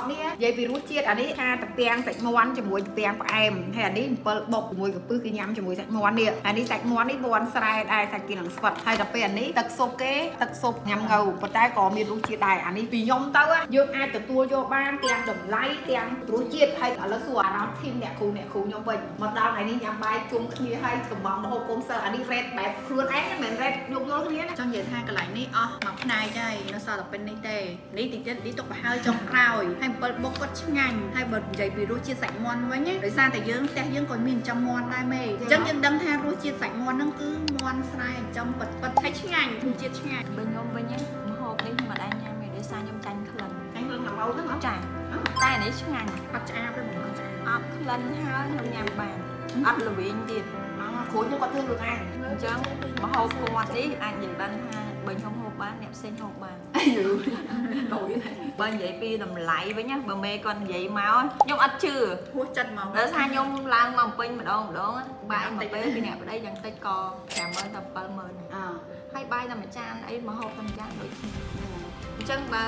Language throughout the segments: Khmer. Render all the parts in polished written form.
គ្នានិយាយពីរសជាតិអានេះថាតាពាំងសាច់មាន់ជាមួយតាពាំងផ្អែមហើយអានេះអំពិលបុកជាមួយកាពឹសគេញ៉ាំជាមួយសាច់មាន់នេះអានេះសាច់មាន់នេះមាន់ស្រែដែរសាច់គេនឹងស្វិតហើយដល់ពេលអានេះទឹកស៊ុបគេទឹកស៊ុបញ៉ាំងៅប៉ុន្តែក៏មានរសជាតិដែរអានេះពីខ្ញុំទៅយើងអាចទទួលយកបានទាំងតម្លៃទាំងរសជាតិហើយឥឡូវសួរអារម្មណ៍ធីមអ្នកគ្រូអ្នកគ្រូខ្ញុំវិញមកដល់ថ្ងៃនេះញ៉ាំបាយជុំគ្នាហើយកំងមហូបកុំសើអានេះ rate បែបខ្លួនឯងមិនមែន rate យកយល់គ្នាណា ចង់និយាយថាកន្លែងនេះអស់មួយផ្នែកហើយនៅសល់តែប៉ុណ្្នេះទេនេះតិចទៀតនេះទុកប្រហើយចុងក្រោយហើយអំពិលបុកគាត់ឆ្ងាញ់ហើយបើនិយាយពីរសជាតិសាច់មាន់វិញណាដោយសារតែយើងផ្ទះយើងក៏មានចិញ្ចឹមមាន់ដែរមេអញ្ចឹងយើងដឹងថារសជាតិសាច់មាន់ហ្នឹងគឺមាន់ស្រែចិញ្ចឹមពិតពិតហើយឆ្ងាញ់រសជាតិឆ្ងាញ់ បើខ្ញុំវិញណាម្ហូបនេះខ្ញុំមិនដែរញ៉ាំទេដោយសារខ្ញុំចាញ់ក្លិន អញលងមកហ្នឹងហ៎ ចាតែអានេះឆ្ងាញ់ អត់ឆ្អាបទេបងអត់ឆ្អាប អត់ក្លិនហើយខ្ញុំញ៉ាំបានអត់ល្វីងទៀត គ្រូខ្ញុំគាត់ធ្វើខ្លួនឯង អញ្ចឹងម្ហូបគាត់នេះអាចនិយាយបានថាបើខ្ញុំហូបបានអ្នកផ្សេងហូបបាន យូរ បើនិយាយពីតម្លៃវិញណាបើមេគាត់និយាយមកខ្ញុំអត់ជឿ ហួសចិត្តហ្មង ដោយសារខ្ញុំឡើងមកពេញម្ដងម្ដងបាយមកពេលពីអ្នកប្តីយ៉ាងតិចក៏50000ទៅ70000 អើ ហើយបាយតែមួយចានអីមកហូបតែមួយចានដូចគ្នាអញ្ចឹងបើ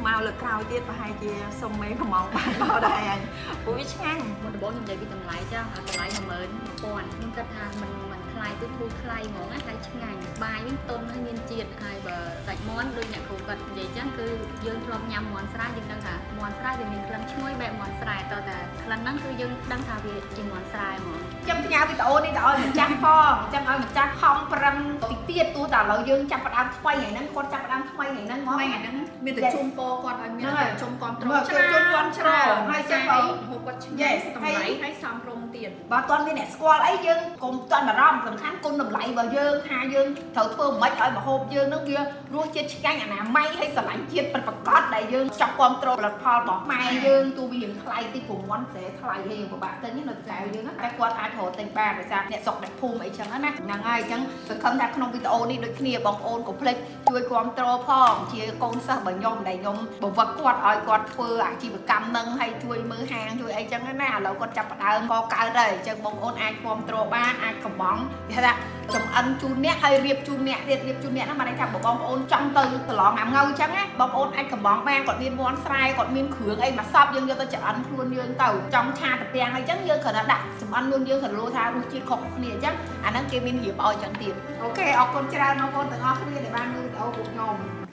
មកលើកក្រោយទៀតប្រហែលជាសុំមេកំងបានមកដែរអញព្រោះវាឆ្ងាញ់ មុនដំបូងខ្ញុំនិយាយពីតម្លៃចាតម្លៃ11000ខ្ញុំគិតថាมันมันថ្លៃគឺធូរថ្លៃហ្មងណាហើយឆ្ងាញ់បាយវិញតុនហើយមានជាតិហើយបើសាច់មាន់ដូចអ្នកគ្រូគាត់និយាយចឹងគឺយើងធ្លាប់ញ៉ាំមាន់ស្រែយើងដឹងថាមាន់ស្រែវាមានក្លិនឈ្ងុយបែបមាន់ស្រែតតែក្លិនហ្នឹងគឺយើងដឹងថាវាជាមាន់ស្រែហ្មង ចាំផ្ញើវីដេអូនេះទៅឲ្យម្ចាស់ផងចាំឲ្យម្ចាស់ខំប្រឹងតិចទៀតទោះតែឥឡូវយើងចាប់ផ្ដើមថ្មីថ្ងៃហ្នឹងគាត់ចាប់ផ្ដើមថ្មីថ្ងៃហ្នឹងហ្មង ថ្ងៃហ្នឹងមានតែជុំពោគាត់ឲ្យមានតែជុំគ្រប់ មើល ច្រើន ជុំគាំទ្រហើយ ចា ចាំបើ ហូបគាត់ឆ្ងាញ់ Yes តម្លៃហើយសមរម្យទៀត បើតន់មានអ្នកស្គាល់អីយើងកុំតន់បារម្ភសំខាន់គុណតម្លៃរបស់យើងថាយើងត្រូវធ្វើមិនឲ្យម្ហូបយើងនឹងវារសជាតិឆ្ងាញ់អនាម័យហើយស្រឡាញ់ជាតិពិតប្រាកដដែលយើងចង់គ្រប់គ្រងផលិតផលរបស់ម៉ែយើងទោះវារៀងថ្លៃតិចព្រោះមាន់ស្រែថ្លៃហើយយើងពិបាកទិញនៅកែវយើងតែគាត់អាចរកទិញបានដោយសារអ្នកស្រុកអ្នកភូមិអីចឹងណាហ្នឹងហើយអញ្ចឹងសង្ឃឹមថាក្នុងវីដេអូនេះដូចគ្នាបងប្អូនកុំភ្លេចជួយគ្រប់គ្រងផងជាកូនសិស្សរបស់ខ្ញុំដែលខ្ញុំបង្វឹកគាត់ឲ្យគាត់ធ្វើអាជីវកម្មនឹងហើយជួយមើលហាងជួយអីចឹងណាឥឡូវគាត់ចាប់ផ្ដើមកកើតហើយអញ្ចឹងបងប្អូនអាចគ្រប់គ្រងបានអាចកំងគេថាចំអិនជូនអ្នកហើយរៀបជូនអ្នកទៀតរៀបជូនអ្នកហ្នឹងបានន័យថាបើបងប្អូនចង់ទៅប្រឡងអាំងៅអញ្ចឹងណាបងប្អូនអាចកំងបានគាត់មានមាន់ស្រែគាត់មានគ្រឿងអីមកសពយើងយកទៅចំអិនខ្លួនយើងទៅចង់ឆាតាពាំងអីចឹងយើងគ្រាន់តែដាក់ចំអិនខ្លួនយើងគ្រាន់តែថារសជាតិខុសៗគ្នាអញ្ចឹងអាហ្នឹងគេមានរៀបឲ្យអញ្ចឹងទៀត OK អរគុណច្រើនបងប្អូនទាំងអស់គ្នាដែលបានមើលវីដេអូពួកខ្ញុំ។